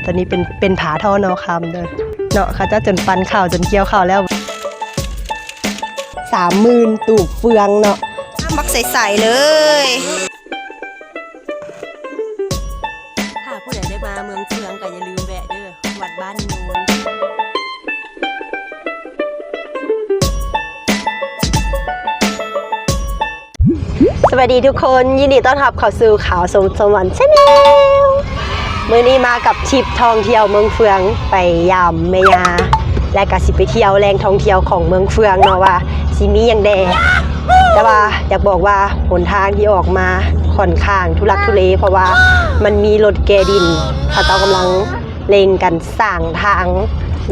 ຕອນນີ້ເປັນ ເປັນຜາທໍ່ໜໍ່ຄຳເດີເນາະ. ເຂົາເຈົ້າຈົນປັ່ນເຂົ້າ ຈົນກ່ຽວເຂົ້າແລ້ວ. ສາມໝື່ນຕູບເຟືອງເນາະ. ບັກໃສໆເລີຍ. ຖ້າຜູ້ໃດໄດ້ມາເມືອງເຟືອງກໍຢ່າລືມແວະເດີ ວັດບ້ານໂນນ. ສະບາຍດີທຸກຄົນ, ຍິນດີຕ້ອນຮັບເຂົ້າສູ່ຂາວສົມສະຫວັນ Channel. ມື້ນີ້ມາກັບທຣິບທ່ອງທ່ຽວເມືອງເຟືອງ, ໄປຢາມແມ່ຍ່າ ແລະກະຊິໄປທ່ຽວແຫຼ່ງທ່ອງທ່ຽວຂອງເມືອງເຟືອງເນາະ ວ່າຊິມີຫຍັງແດ່. ແຕ່ວ່າຢາກບອກວ່າຫົນທາງທີ່ອອກມາຂ້ອນຂ້າງທຸລັກທຸເລ ເພາະວ່າມັນມີລົດແກ່ດິນ ເຂົາເຈົ້າກຳລັງເລັ່ງກັນສ້າງທາງ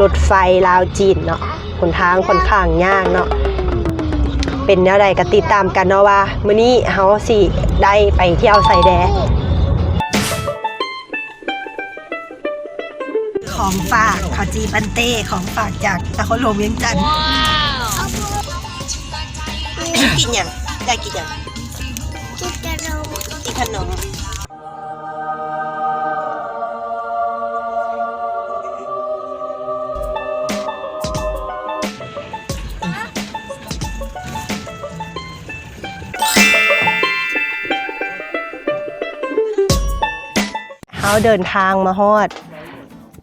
ລົດໄຟລາວຈີນເນາະ. ຫົນທາງຂ້ອນຂ້າງຍາກເນາະ. ເປັນແນວໃດກໍຕິດຕາມກັນເນາະ ວ່າມື້ນີ້ເຮົາຊິໄດ້ໄປທ່ຽວໃສແດ່. ຂອງຝາກ ເຂົ້າຈີ່ປັນເຕ້ ຂອງຝາກຈາກນະຄອນຫຼວງວຽງຈັນ. ກິນຫຍັງ? ຢາກກິນຫຍັງ? ກິນຂະໜົມ. ເຮົາເດີນທາງມາຮອດ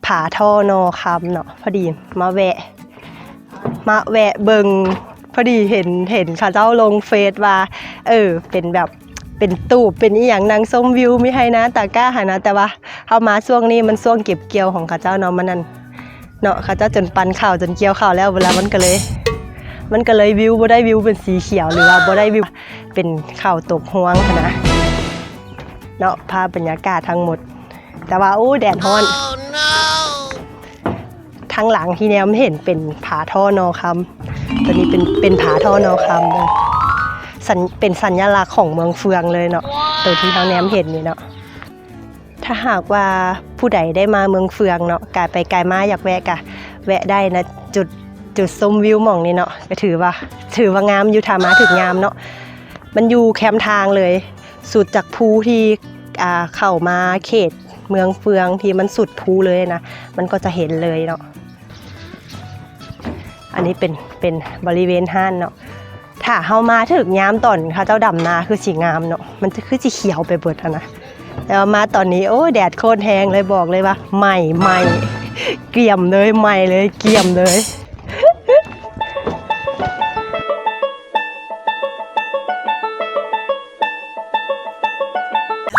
ຜາທໍ່ໜໍ່ຄຳເນາະ, ພໍດີມາແວະ ມາແວະເບິ່ງ ພໍດີເຫັນ ເຫັນເຂົາເຈົ້າລົງເຟສວ່າ ເອີ ເປັນແບບ ເປັນຕູບ ເປັນອີ່ຫຍັງ ນັ່ງຊົມວິວ ມີໄຮ່ນາຕາກ້າຫັ້ນນະ. ແຕ່ວ່າເຮົາມາຊ່ວງນີ້ມັນຊ່ວງເກັບກ່ຽວຂອງເຂົາເຈົ້າເນາະ, ມັນນັ້ນເນາະ ເຂົາເຈົ້າຈົນປັ່ນເຂົ້າ ຈົນກ່ຽວເຂົ້າແລ້ວ ແລ້ວມັນກໍເລີຍ ມັນກໍເລີຍວິວບໍ່ໄດ້ວິວເປັນສີຂຽວ ຫຼືວ່າບໍ່ໄດ້ວິວເປັນເຂົ້າຕົກຮວງຫັ້ນນະເນາະ. ພາບບັນຍາກາດທັງໝົດ ແຕ່ວ່າ ໂອ້ ແດດຮ້ອນ. ທາງຫຼັງທີ່ແນມເຫັນເປັນຜາທໍ່ໜໍ່ຄຳ, ຕົວນີ້ເປັນ ເປັນຜາທໍ່ໜໍ່ຄຳເດີ. ສັນ ເປັນສັນຍະລັກຂອງເມືອງເຟືອງເລີຍເນາະ, ຕົວທີ່ເຮົາແນມເຫັນນີ້ເນາະ. ຖ້າຫາກວ່າຜູ້ໃດໄດ້ມາເມືອງເຟືອງເນາະ, ກາຍໄປກາຍມາ ຢາກແວະກະແວະໄດ້ນະ. ຈຸດ ຈຸດຊົມວິວໝ່ອງນີ້ເນາະ ກະຖືວ່າ ຖືວ່າງາມຢູ່ ຖ້າມາຖືກຍາມເນາະ. ມັນຢູ່ແຄມທາງເລີຍ ສຸດຈາກພູທີ່ ອ່າ ເຂົ້າມາເຂດເມືອງເຟືອງ ທີ່ມັນສຸດພູເລີຍນະ ມັນກໍຈະເຫັນເລີຍເນາະ. ອັນນີ້ເປັນ ເປັນບໍລິເວນຮ້ານເນາະ. ຖ້າເຮົາມາຖືກຍາມຕອນເຂົາເຈົ້າດຳນາ ຄືຊິງາມເນາະ, ມັນຈະ ຄືຊິຂຽວໄປເບິດຫັ້ນນະ. ແຕ່ວ່າມາຕອນນີ້ ໂອ້ຍ ແດດໂຄດແຮງເລີຍ, ບອກເລີຍວ່າໄໝ້ ໄໝ້ ກຽມເລີຍ ໄໝ້ເລີຍ ກຽມເລີຍ.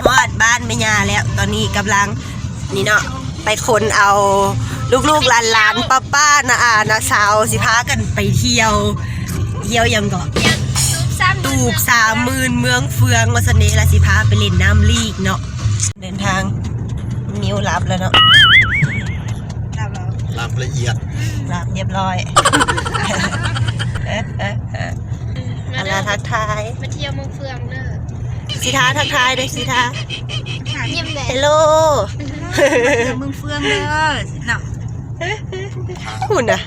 ຮອດບ້ານແມ່ຍ່າແລ້ວ, ຕອນນີ້ກຳລັງ ນີ້ເນາະ ໄປຂົນເອົາລູກໆຫຼານໆ ປ້າໆ ນ້າອາ ນ້າສາວ ຊິພາກັນໄປທ່ຽວ ທ່ຽວຫຍັງເກາະ ຕູບສາມໝື່ນເມືອງເຟືອງ ວ່າຊັ້ນເດ ລະຊິພາໄປຫຼິ້ນນ້ຳລີກເນາະ. ເດີນທາງ ມິວຫຼັບແລ້ວເນາະ ຫຼັບແລ້ວ ຫຼັບລະອຽດ ຫຼັບຮຽບຮ້ອຍ. ອັນລາທັກທາຍ ມາທ່ຽວເມືອງເຟືອງເດີ. ສີທາທັກທາຍເດີ ສີທາ. ຍິ້ມແດ່ ເຮລໂລ ມາທ່ຽວເມືອງເຟືອງເດີເນາະ. ພຸ້ນນະ.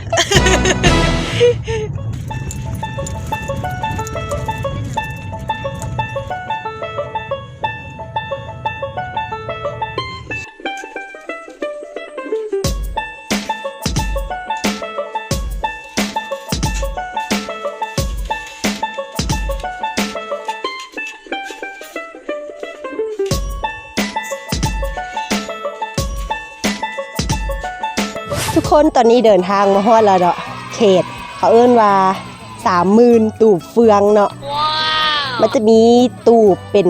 ທຸກຄົນ ຕອນນີ້ເດີນທາງມາຮອດແລ້ວເນາະ ເຂດເຂົາເອີ້ນວ່າສາມໝື່ນຕູບເຟືອງເນາະ. ມັນຈະມີຕູບເປັນ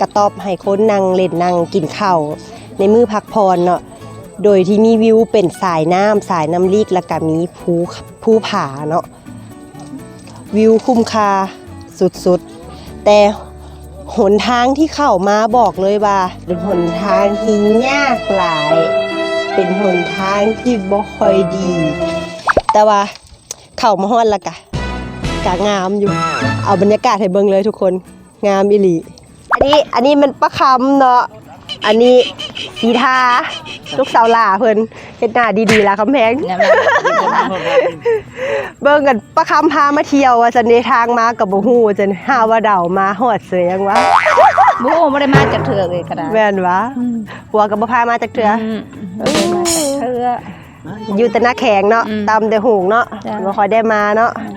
ກະຕ໊ອບໃຫ້ຄົນນັ່ງຫຼິ້ນນັ່ງກິນເຂົ້າໃນມື້ພັກຜ່ອນເນາະ ໂດຍທີ່ມີວິວເປັນສາຍນ້ຳ ສາຍນ້ຳລີກ ແລ້ວກະມີພູ ພູຜາເນາະ. ວິວຄຸ້ມຄ່າສຸດໆ ແຕ່ຫົນທາງທີ່ເຂົ້າມາ ບອກເລີຍວ່າເປັນຫົນທາງທີ່ຍາກຫຼາຍ ເປັນຫົນທາງທີ່ບໍ່ຄ່ອຍດີ ແຕ່ວ່າເຂົ້າມາຮອດແລ້ວກະ ກະງາມຢູ່. ເອົາບັນຍາກາດໃຫ້ເບິ່ງເລີຍທຸກຄົນ. ງາມອີ່ຫຼີ. ອັນນີ້ ອັນນີ້ແມ່ນປ້າຄຳເນາະ, ອັນນີ້ສີທາ ລູກສາວຫຼ້າເພິ່ນ ເຮັດໜ້າດີໆ ຫຼ້າຄຳແພງ. ເບິ່ງກັນ ປ້າຄຳພາມາທ່ຽວວ່າຊັ້ນເດ, ທາງມາກໍບໍ່ຮູ້ວ່າຊັ້ນ, ຫາວ່າເດົາມາຮອດເສຍຫຍັງວະ. ບໍ່ ບໍ່ໄດ້ມາຈັກເທື່ອເລີຍກໍໄດ້ ແມ່ນຫວາ? ອືມ ຜົວກໍບໍ່ພາມາຈັກເທື່ອ. ອືມ ເອີ ບໍ່ໄດ້ມາຈັກເທື່ອ ຢູ່ແຕ່ນາແຂງເນາະ. ອືມ ຕຳແຕ່ຫູກເນາະ. ບໍ່ຄ່ອຍໄດ້ມາເນາະ. ອືມ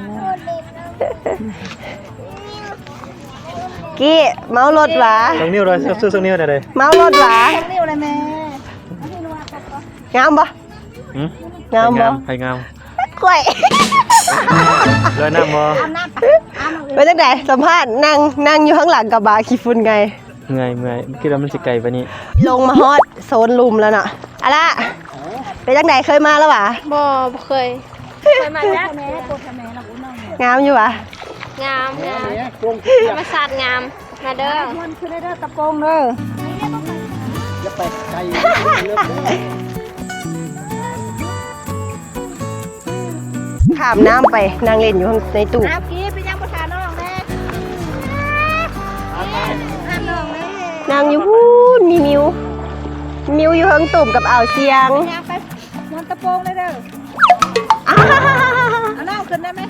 ກີ້ເມົາລົດຫວາ? ສອງນິ້ວເລີຍ ຊື້ສອງນິ້ວໄດ້ເລີຍ. ເມົາລົດຫວາ? ສອງນິ້ວເລີຍແມ່. ງາມບໍ່? ຫື? ງາມບໍ່? ໃຜງາມ? ຂ້ອຍ. ລອຍນ້ຳບໍ່? ເປັນຈັ່ງໃດ? ສຳພາດ ນັ່ງ ນັ່ງຢູ່ຂ້າງຫຼັງກະບະຂີ້ຝຸ່ນໄງ. ເມື່ອຍ ເມື່ອຍ ຄິດວ່າມັນຊິໄກປານນີ້. ລົງມາຮອດໂຊນລຸ່ມແລ້ວເນາະ. ອາລະ ເປັນຈັ່ງໃດ? ເຄີຍມາແລ້ວຫວາ? ບໍ່ ບໍ່ເຄີຍ. ເຄີຍມາຈັກເທື່ອ. ງາມຢູ່ຫວາ? ງາມ ງາມ ທຳມະຊາດງາມ. ມາເດີ ມ່ວນຂຶ້ນເດີ ຕະໂປງເດີ. ຢ່າໄປໄກ ຂ້າມນ້ຳໄປ ນັ່ງຫຼິ້ນຢູ່ໃນຕູບ. ນ້ຳກີ້ ເປັນຫຍັງບໍ່ຖ້ານ້ອງແດ່? ນັ້ງຢູ່ພຸ້ນ ມີມິວ ມິວຢູ່ເທິງຕູບກັບອ່າວຊຽງ. ຍ່າງໄປ ມ້ວນຕະໂປງເລີຍເດີ. ເອົານ້ອງຂຶ້ນໄດ້ໄໝ?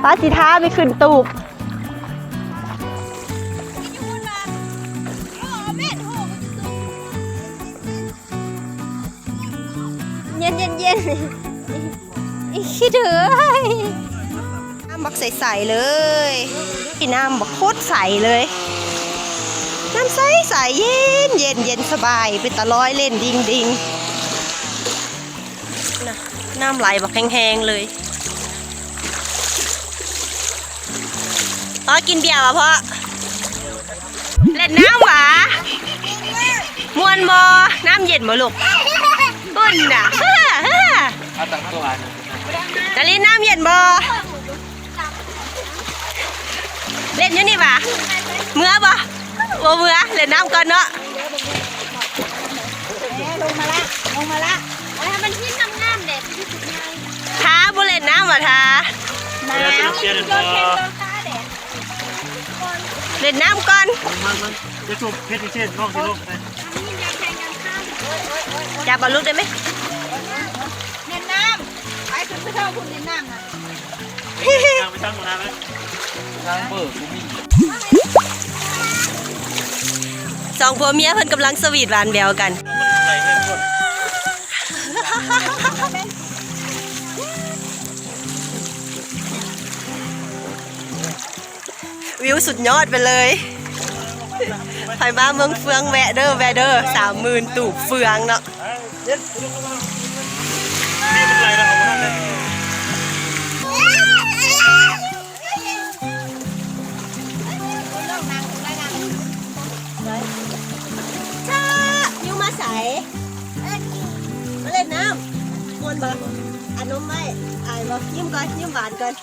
ວ່າຊິພາໄປຂຶ້ນຕູບ. ເຢັນໆໆ ອີຂີ້ເດີເອີຍ. ນ້ຳບັກໃສໆເລີຍ ນ້ຳບັກໂຄດໃສເລີຍ. ນ້ຳໃສໆ ເຢັນໆ ເຢັນສະບາຍ ເປັນຕາລອຍເຫຼັ້ນດິງໆ. ນະ ນ້ຳໄຫຼບັກແຮງໆເລີຍ. ພໍ່ກິນເບຍຫວາພໍ່? ເຫຼັ້ນນ້ຳຫວາ? ມ່ວນບໍ່? ນ້ຳເຢັນບໍ່ລູກ? ອຸ່ນນະ. ດາລິນ ນ້ຳເຢັນບໍ່? ເຫຼັ້ນຢູ່ນີ້ຫວາ? ເມືອບໍ່? ບໍ່ເມືອ ເຫຼັ້ນນ້ຳກ່ອນເນາະ. ເອີ ລົງມາລະ ລົງມາລະ. ໂອ້ຍ ໃຫ້ມັນຫີນງາມໆແດ່ ຊິໄດ້ສຸກງ່າຍ. ທາບໍ່ເຫຼັ້ນນ້ຳຫວາ ທາ? ໜາວ ເຫຼັ້ນນ້ຳກ່ອນ ເຫຼັ້ນນ້ຳກ່ອນ. ມາ ມາ ຈະສູບເພັດພິເສດ ນ້ອງຊິລົງໄປ. ຈັບເອົາລູກໄດ້ໄໝ? ເຫຼັ້ນນ້ຳ ໄປຂຶ້ນໄປເທິງພຸ້ນ ເຫຼັ້ນນ້ຳນະ. ສອງຜົວເມຍເພິ່ນກຳລັງສະຫວີດຫວານແຫວວກັນ. ວິວສຸດຍອດໄປເລີຍ. ໃຜມາເມືອງເຟືອງແວະເດີ ແວະເດີ ສາມໝື່ນຕູບເຟືອງເນາະ. ຈ້າ ຢູ່ມາໃສ? ມາເຫຼັ້ນນ້ຳ. ມ່ວນບໍ່? ອານົມໄວ້. ອາຍບໍ່? ຍິ້ມກ່ອນ ຍິ້ມຫວານກ່ອນ.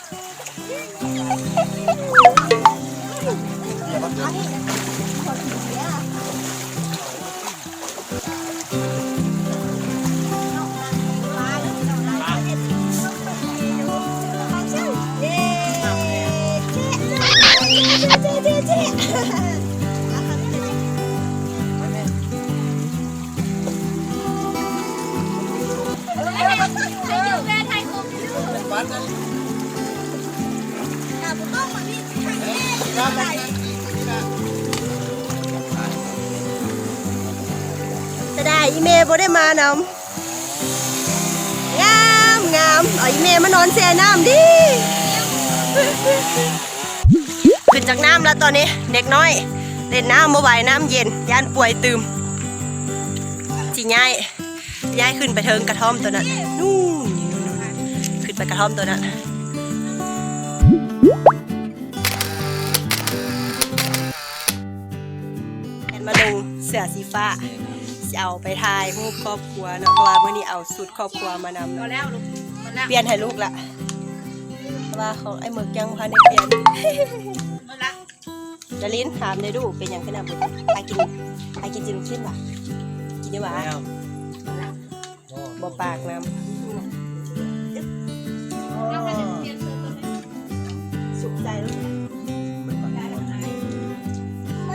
ເສຍດາຍອີ່ແມ່ບໍ່ໄດ້ມານຳ. ງາມ ງາມ. ເອົາອີ່ແມ່ມານອນແຊ່ນ້ຳດີ. ຂຶ້ນຈາກນ້ຳແລ້ວຕອນນີ້ ເດັກນ້ອຍເຫຼັ້ນນ້ຳບໍ່ໄຫວ ນ້ຳເຢັນ ຢ້ານປ່ວຍຕື່ມ. ຊິຍ້າຍ ຍ້າຍຂຶ້ນໄປເທິງກະທ່ອມໂຕນັ້ນ ນູ້ນ ຂຶ້ນໄປກະທ່ອມໂຕນັ້ນ. ແອນມານຸ່ງເສື້ອສີຟ້າ ຊິເອົາໄປຖ່າຍຮູບຄອບຄົວເນາະ ເພາະວ່າມື້ນີ້ເອົາຊຸດຄອບຄົວມານຳ. ພໍແລ້ວລູກ ພໍແລ້ວ ປ່ຽນໃຫ້ລູກລະ ເພາະວ່າຂອງອ້າຍເໝິກຍັງບໍ່ທັນໄດ້ປ່ຽນ. ໝົດລະ. ດາລິນ ຖາມແດ່ດູ ເປັນຫຍັງຄືນ້ຳບຸນ? ອາກິນ ອາກິນຈິ້ມຊີ້ນຫວາ? ກິນຢູ່ຫວາ? ບໍ່ປາກນ້ຳ. ສຸກໃຈລູກ. ມັ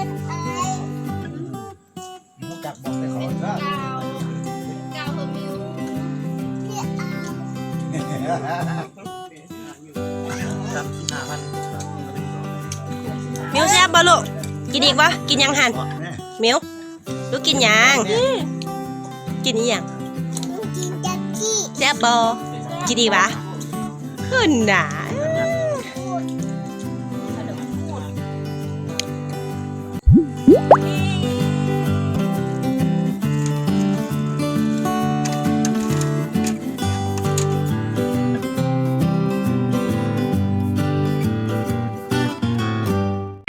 ນອາຍ. ມິວແຊບບໍ່ລູກ? ກິນອີກບໍ່? ກິນຫຍັງຫັ້ນ? ມິວ ລູກກິນຫຍັງ? ກິນອີ່ຫຍັງ? ກິນຈັກກີ້. ແຊບບໍ່? ກິນອີກຫວາ? ຂຶ້ນໜ້າ.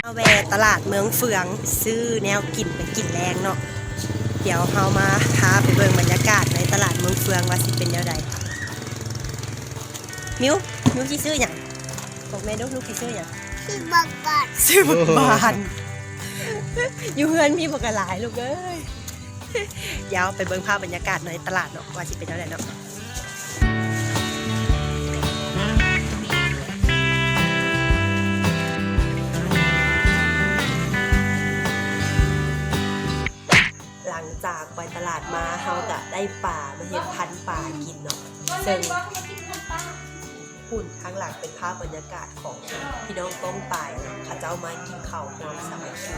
ມາແວ່ຕະຫຼາດເມືອງເຟືອງ ຊື້ແນວກິນໄປກິນແລງເນາະ. ດຽວເຮົາມາພາໄປເບິ່ງບັນຍາກາດໃນຕະຫຼາດເມືອງເຟືອງວ່າຊິເປັນແນວໃດ. ມິວ ມິວຊິຊື້ຫຍັງ? ບອກແມ່ດູ ລູກຊິຊື້ຫຍັງ? ຊື້ບັກບານ. ຊື້ບັກບານ. ຢູ່ເຮືອນມີບັກຫຼາຍລູກເອີຍ. ດຽວໄປເບິ່ງພາບບັນຍາກາດໃນຕະຫຼາດເນາະ ວ່າຊິເປັນແນວໃດເນາະ. ຫຼັງຈາກໄປຕະຫຼາດມາ ເຮົາກະໄດ້ປາມາເຮັດພັນປາກິນເນາະ ເຊິ່ງພຸ້ນທາງຫຼັງເປັນພາບບັນຍາກາດຂອງພີ່ນ້ອງປ້ອງປາຍເນາະ ເຂົາເຈົ້າມາກິນເຂົ້າຮ່ວມສາມັກຄີ.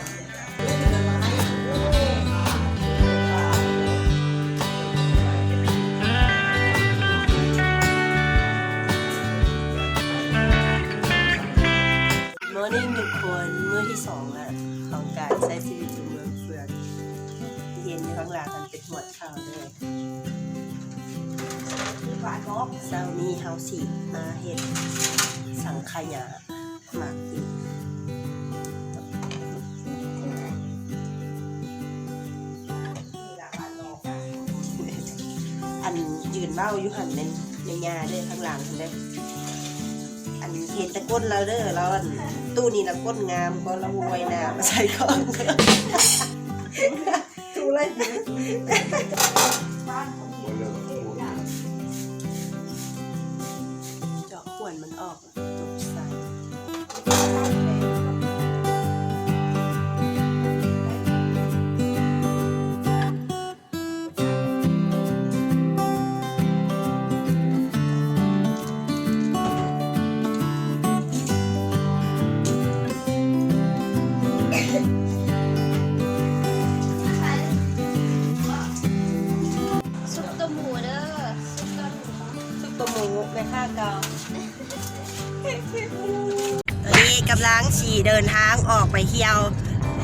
Good morning ທຸກຄົນ ມື້ທີສອງລະຂອງການໃຊ້ຊີວິດຢູ່ເມືອງເຟືອງ. ທີ່ເຫັນຢູ່ຂ້າງຫຼັງຫັ້ນເປັນຮວດເຂົ້າເດີ. ເຊົ້ານີ້ເຮົາຊິມາເຮັດສັງຂະຫຍາໝາກຕິ. ອັນຢືນເວົ້າຢູ່ຫັ້ນແມ່ນແມ່ຍ່າເດີ ຂ້າງຫຼັງຫັ້ນເດີ. ອັນເຫັນແຕ່ກົ້ນລາວເດີ ລາວອັນຕູ້ນີ້ລະກົ້ນງາມກວ່າ ລາວບໍ່ວ່າຍນ້ຳໃສ່ກ້ອງ. ເຈາະຂວັນມັນອອກ. ຊຸບຕົ້ມໝູເດີ ຊຸບຕົ້ມ ຊຸບຕົ້ມໝູແມ່ຄ້າເກົ່າ. ຕອນນີ້ກຳລັງຊິເດີນທາງອອກໄປທ່ຽວ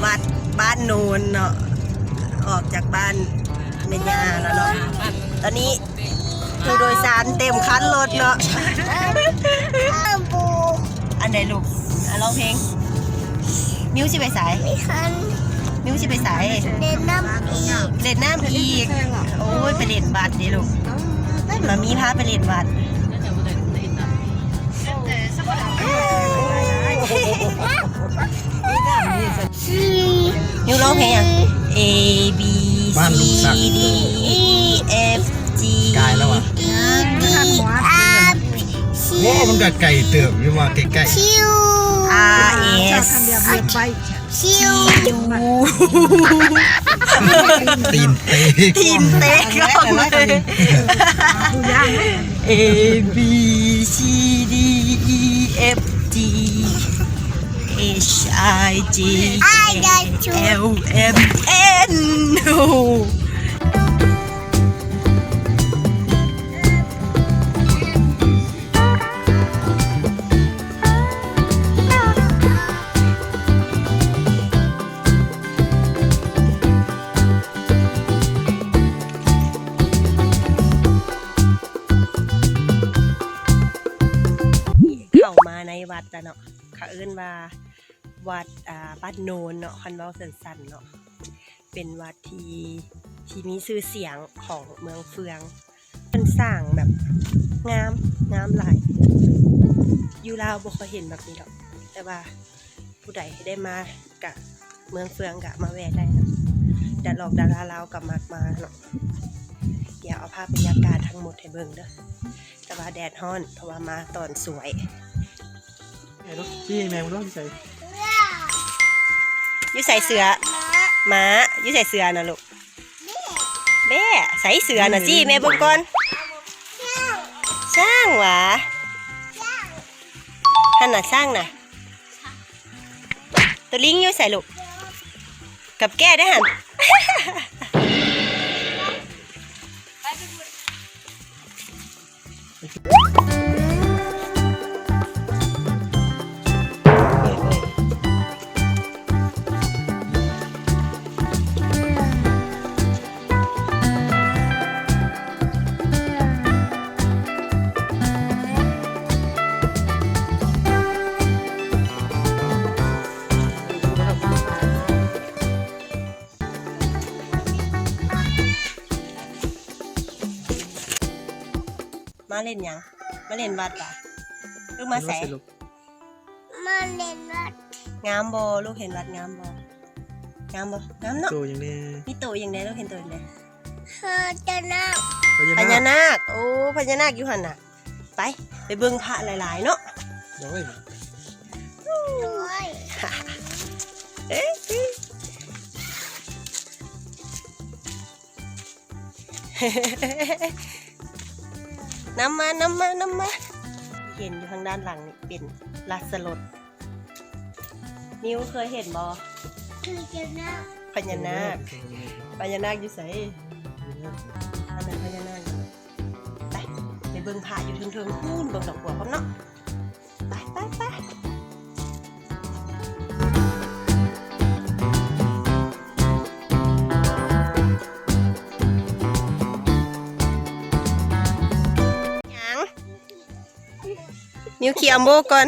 ວັດບ້ານໂນນເນາະ ອອກຈາກບ້ານແມ່ຍ່າແລ້ວເນາະ. ຕອນນີ້ຜູ້ໂດຍສານເຕັມຄັນລົດເນາະ. ອັນໃດລູກ? ອ່ະ ຮ້ອງເພງ. ມິວຊິໄປໃສ? ມິວຊິໄປໃສ? ເຫຼັ້ນນ້ຳອີກ ເຫຼັ້ນນ້ຳອີກ. ໂອ້ຍ ໄປເຫຼັ້ນວັດເດ້ລູກ. ມາມີພາໄປເຫຼັ້ນວັດ. ມິວຮ້ອງເພງຫຍັງ? A B C D E F G ກາຍແລ້ວຫວາ? E D F G ໂອ້ ມັນກະໄກເຕີບຢູ່ວ່າ ໃກ້ໆ R S ຄິວ ຕີນເຕະ ຕີນເຕະກ້ອງເລີຍ. A B C D E F G H I J K L M N O. ເຂົ້າມາໃນວັດລະເນາະ ເຂົາເອີ້ນວ່າ ວັດ ອ່າ ບ້ານໂນນເນາະ ຄັນເວົ້າສັ້ນໆເນາະ ເປັນວັດທີ່ ທີ່ມີຊື່ສຽງຂອງເມືອງເຟືອງ. ເພິ່ນສ້າງແບບງາມ ງາມຫຼາຍ ຢູ່ລາວບໍ່ຄ່ອຍເຫັນແບບນີ້ດອກ ແຕ່ວ່າຜູ້ໃດໄດ້ມາກະ ເມືອງເຟືອງກະມາແວ່ໄດ້ເນາະ ດາລອກດາລາລາວກະມັກມາເນາະ. ດຽວເອົາພາບບັນຍາກາດທັງໝົດໃຫ້ເບິ່ງເດີ ແຕ່ວ່າແດດຮ້ອນ ເພາະວ່າມາຕອນສວຍ. ແມ່ດູ ຊີ້ແມ່ເບິ່ງດູ ຢູ່ໃສ? ຢູ່ໃສເສືອ? ມ້າ ຢູ່ໃສເສືອນະລູກ? ແທ້ ໃສ່ເສືອນະ ຊີ້ແມ່ເບິ່ງກ່ອນ. ຊ້າງຫວາ? ຫັ້ນນະຊ້າງນະ. ໂຕລິງຢູ່ໃສລູກ? ກັບແກ້ເດ້ຫັ້ນ. ມາຫຼິ້ນຫຍັງ? ມາຫຼິ້ນວັດຫວາ? ລູກມາໃສ? ມາເຫຼັ້ນວັດ. ງາມບໍ່? ລູກເຫັນວັດງາມບໍ່? ງາມບໍ່? ງາມເນາະ. ໂຕຫຍັງແດ່? ມີໂຕຫຍັງແດ່? ລູກເຫັນໂຕຫຍັງແດ່? ພະຍານາກ. ພະຍານາກ. ພະຍານາກ. ໂອ້ ພະຍານາກຢູ່ຫັ້ນນະ. ໄປ ໄປເບິ່ງພະຫຼາຍໆເນາະ. ໂດຍ. ໂດຍ. ນຳມາ ນຳມາ ນຳມາ. ເຫັນຢູ່ທາງດ້ານຫຼັງນີ້ເປັນລາຊະລົດ. ນິວເຄີຍເຫັນບໍ່? ພະຍານາກ. ພະຍານາກ. ພະຍານາກຢູ່ໃສ? ອັນນັ້ນພະຍານາກ. ໄປ ໄປເບິ່ງພະຢູ່ເທິງໆພຸ້ນ ເບິ່ງດອກບົວພ້ອມເນາະ. ໄປ ໄປ ໄປ. ຫຍັງ? ນິວຂີ່ອຳໂບກ່ອນ.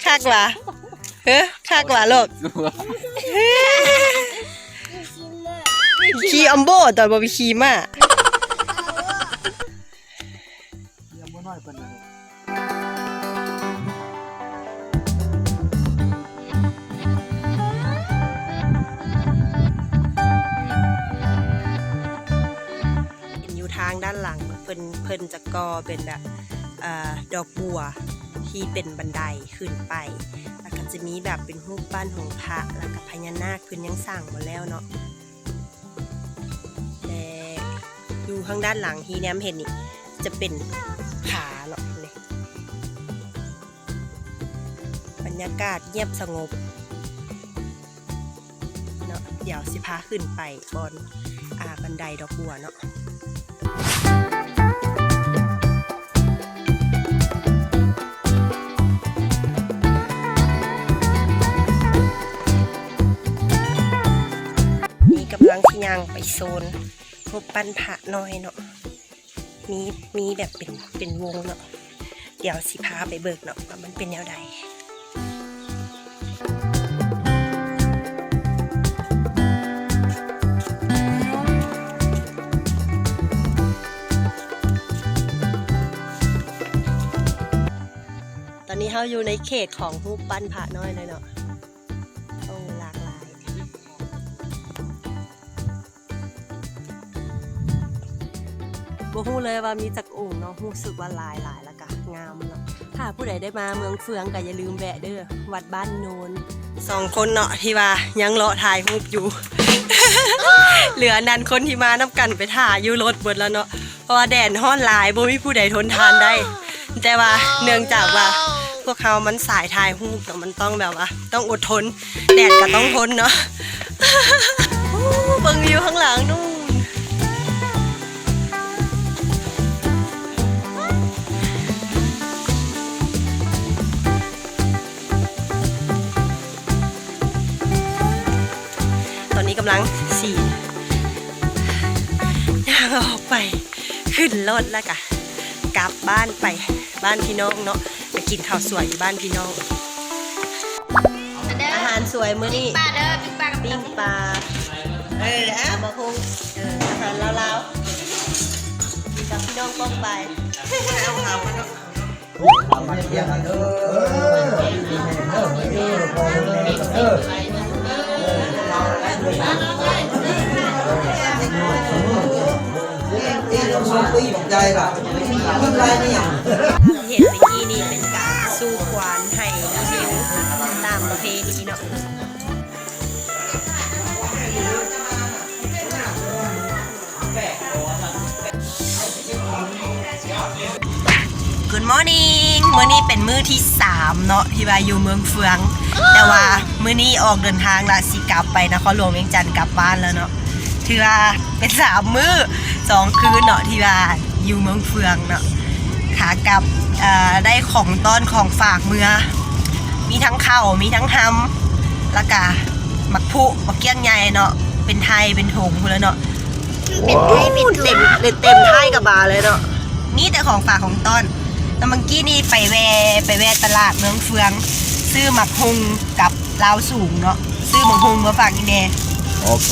ຄັກຫວາ? ເອີ ຄັກຫວາລູກ? ຂີ່ອຳໂບຕອນບໍ່ໄປຂີ່ມ້າ. ເຫັນຢູ່ທາງດ້ານຫຼັງ ເພິ່ນ ເພິ່ນຈະກໍ່ເປັນແບບ ເອີ ດອກບົວທີ່ເປັນບັນໄດຂຶ້ນໄປ ແລ້ວກໍຈະມີແບບເປັນຮູບປັ້ນຂອງພະ ແລ້ວກໍພະຍານາກ ເພິ່ນຍັງສ້າງບໍ່ແລ້ວເນາະ. ແລະ ຢູ່ທາງດ້ານຫຼັງທີ່ແນມເຫັນນີ້ຈະເປັນຜາເນາະ ນີ້ ບັນຍາກາດງຽບສະຫງົບເນາະ. ດຽວຊິພາຂຶ້ນໄປບ່ອນ ອ່າ ບັນໄດດອກບົວເນາະ. ນີ້ກຳລັງຊິຍ່າງໄປໂຊນຮູບປັ້ນພະນ້ອຍເນາະ. ມີ ມີແບບເປັນ ເປັນວົງເນາະ. ດຽວຊິພາໄປເບິ່ງເນາະວ່າມັນເປັນແນວໃດ. ຕອນນີ້ເຮົາຢູ່ໃນເຂດຂອງຮູບປັ້ນພະນ້ອຍແລ້ວເນາະ. ໂອ້ ຫຼາກຫຼາຍ. ບໍ່ຮູ້ເລີຍວ່າມີຈັກອົງເນາະ, ຮູ້ສຶກວ່າຫຼາຍໆ ແລ້ວກະງາມເນາະ. ຖ້າຜູ້ໃດໄດ້ມາເມືອງເຟືອງກະຢ່າລືມແວະເດີ້ ວັດບ້ານໂນນ. ສອງຄົນເນາະ ທີ່ວ່າຍັງເລາະຖ່າຍຮູບຢູ່ ເຫຼືອນັ້ນຄົນທີ່ມານຳກັນໄປຖ້າຢູ່ລົດເບິດແລ້ວເນາະ. ເພາະວ່າແດດຮ້ອນຫຼາຍ ບໍ່ມີຜູ້ໃດທົນທານໄດ້. ແຕ່ວ່າເນື່ອງຈາກວ່າພວກເຮົາມັນສາຍຖ່າຍຮູບເນາະ, ມັນຕ້ອງແບບວ່າຕ້ອງອົດທົນ, ແດດກໍຕ້ອງທົນເນາະ. ເບິ່ງວິວຂ້າງຫຼັງນູ້ນ. ຕອນນີ້ກຳລັງຊິຍ່າງອອກໄປຂຶ້ນລົດ ແລ້ວກະກັບບ້ານໄປບ້ານພີ່ນ້ອງເນາະ, ໄປກິນເຂົ້າສວຍຢູ່ບ້ານພີ່ນ້ອງ. ອາຫານສວຍມື້ນີ້ ປີ້ງປາເດີ້ ປີ້ງປາກັບ ປີ້ງປາ ເອີ ຕຳບັກຫຸ່ງ ເອີ ອາຫານລາວໆ ກັບພີ່ນ້ອງປ້ອງປາຍ. ທີ່ເຫັນເມື່ອກີ້ນີ້ເປັນການສູ່ຂວັນໃຫ້ນ້ອງນິວຕາມປະເພນີເນາະ. Morning ມື້ນີ້ເປັນມື້ທີສາມເນາະ ທີ່ວ່າຢູ່ເມືອງເຟືອງ ແຕ່ວ່າມື້ນີ້ອອກເດີນທາງລະ ຊິກັບໄປນະຄອນຫຼວງວຽງຈັນ ກັບບ້ານແລ້ວເນາະ. ຖືວ່າເປັນສາມມື້ສອງຄືນເນາະ ທີ່ວ່າຢູ່ເມືອງເຟືອງເນາະ. ຂາກັບ ເອີ ໄດ້ຂອງຕ້ອນຂອງຝາກເມືອ ມີທັງເຂົ້າ ມີທັງຮຳ ລະກະໝາກພຸ ໝາກກ້ຽງໃຫຍ່ເນາະ ເປັນໄທເປັນຖົງພຸ້ນແຫຼະເນາະ. ເປັນໄທເປັນຖົງ ເຕັມ ເຕັມໄທກະບາເລີຍເນາະ. ມີແຕ່ຂອງຝາກຂອງຕ້ອນ. ແລ້ວມື້ກີ້ນີ້ໄປແວ່ ໄປແວ່ຕະຫຼາດເມືອງເຟືອງ ຊື້ໝາກຮຸ່ງກັບລາວສູງເນາະ. ຊື້ໝາກຮຸ່ງມາຝາກອີ່ແມ່. ໂອເຄ.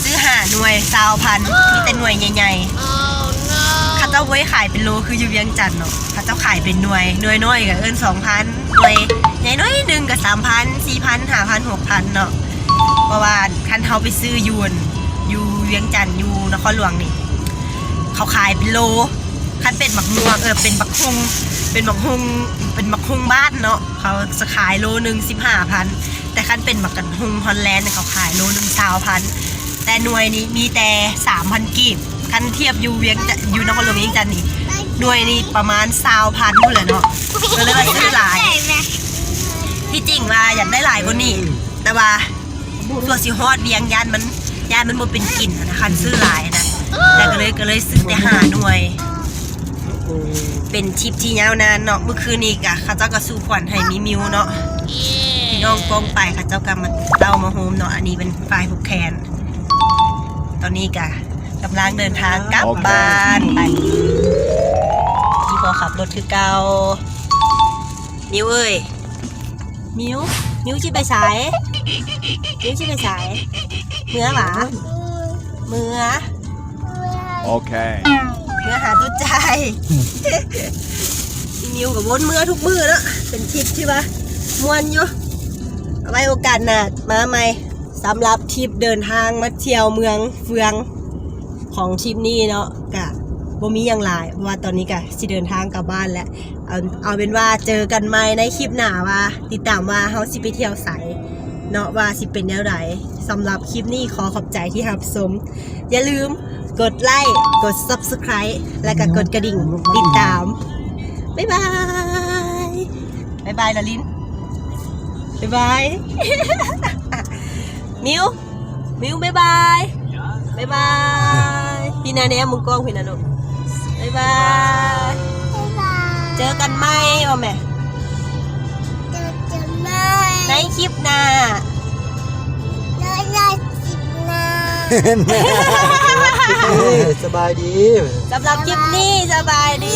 ຊື້ຫ້າໜ່ວຍຊາວພັນ ມີແຕ່ໜ່ວຍໃຫຍ່ໆ. ເຂົາເຈົ້າບໍ່ໄດ້ຂາຍເປັນໂລຄືຢູ່ວຽງຈັນເນາະ. ເຂົາເຈົ້າຂາຍເປັນໜ່ວຍ ໜ່ວຍນ້ອຍກະເອີ້ນສອງພັນ ໜ່ວຍໃຫຍ່ໜ້ອຍໜຶ່ງກະສາມພັນ ສີ່ພັນ ຫ້າພັນ ຫົກພັນເນາະ. ເພາະວ່າຄັນເຮົາໄປຊື້ຢູ່ ຢູ່ວຽງຈັນ ຢູ່ນະຄອນຫຼວງນີ້ ເຂົາຂາຍເປັນໂລ. ຄັນເປັນໝາກມ່ວງ ເອີ ເປັນໝາກຮຸ່ງ ເປັນໝາກຮຸ່ງ ເປັນໝາກຮຸ່ງບ້ານເນາະ ເຂົາຈະຂາຍໂລໜຶ່ງສິບຫ້າພັນ. ແຕ່ຄັນເປັນໝາກຮຸ່ງຮອນແລນ ເຂົາຂາຍໂລໜຶ່ງຊາວພັນ. ແຕ່ໜ່ວຍນີ້ມີແຕ່ສາມພັນກີບ. ຄັນທຽບຢູ່ວຽງຈະ ຢູ່ນະຄອນຫຼວງວຽງຈັນນີ້ ໜ່ວຍນີ້ປະມານຊາວພັນພຸ້ນແຫຼະເນາະ. ກະເລີຍວ່າຊື້ຫຼາຍ. ທີ່ຈິງວ່າຢາກໄດ້ຫຼາຍກວ່ານີ້ ແຕ່ວ່າ ກວ່າຊິຮອດວຽງ ຢ້ານມັນ ຢ້ານມັນບໍ່ເປັນກິນຫັ້ນນະ ຄັນຊື້ຫຼາຍນະ. ແຕ່ກະເລີຍ ກະເລີຍຊື້ແຕ່ຫ້າໜ່ວຍ. ເປັນທຣິບທີ່ຍາວນານເນາະ. ມື້ຄືນນີ້ກະເຂົາເຈົ້າກະສູ່ຂວັນໃຫ້ມີມິວເນາະ. ພີ່ນ້ອງປ້ອງປາຍເຂົາເຈົ້າກະມາເຕົ້າມາໂຮມເນາະ. ອັນນີ້ເປັນຝ່າຍຜູກແຂນ. ຕອນນີ້ກະກຳລັງເດີນທາງກັບ ໂອເຄ ບ້ານໄປ. ພີ່ພໍ່ຂັບລົດຄືເກົ່າ. ມິວເອີຍ ມິວ ມິວຊິໄປໃສ? ມິວຊິໄປໃສ? ເມືອຫວາ? ເມືອ ໂອເຄ ເມືອຫາຕູ້ຈ່າຍ. ອີ່ມິວກະວົນເມືອທຸກມື້ເນາະ. ເປັນທຣິບທີ່ວ່າມ່ວນຢູ່. ເອົາໄວ້ໂອກາດໜ້າມາໃໝ່. ສຳລັບທຣິບເດີນທາງມາທ່ຽວເມືອງເຟືອງຂອງທຣິບນີ້ເນາະ ກະບໍ່ມີຫຍັງຫຼາຍ ເພາະວ່າຕອນນີ້ກະຊິເດີນທາງກັບບ້ານແລ້ວ. ເອົາ ເອົາເປັນວ່າເຈີກັນໃໝ່ໃນຄລິບໜ້າ ວ່າຕິດຕາມວ່າເຮົາຊິໄປທ່ຽວໃສເນາະ ວ່າຊິເປັນແນວໃດ. ສຳລັບຄລິບນີ້ຂໍຂອບໃຈທີ່ຮັບຊົມ. ຢ່າລືມກົດໄລ້ ກົດ Subscribe ແລະກະກົດກະດິ່ງຕິດຕາມ. ບາຍບາຍ ບາຍບາຍລາລິນ ບາຍບາຍ ມິວ ມິວ ບາຍບາຍ ບາຍບາຍ. ພີ່ນາແນມມຸມກ້ອງພີ່ນາລູກ. ບາຍບາຍ ບາຍບາຍ ເຈີກັນໃໝ່ ເວົ້າແມ່. ເຈີກັນໃໝ່ ໃນຄລິບໜ້າ ໃນຄລິບໜ້າ. ສະບາຍດີ. ສຳລັບຄລິບນີ້ ສະບາຍດີ.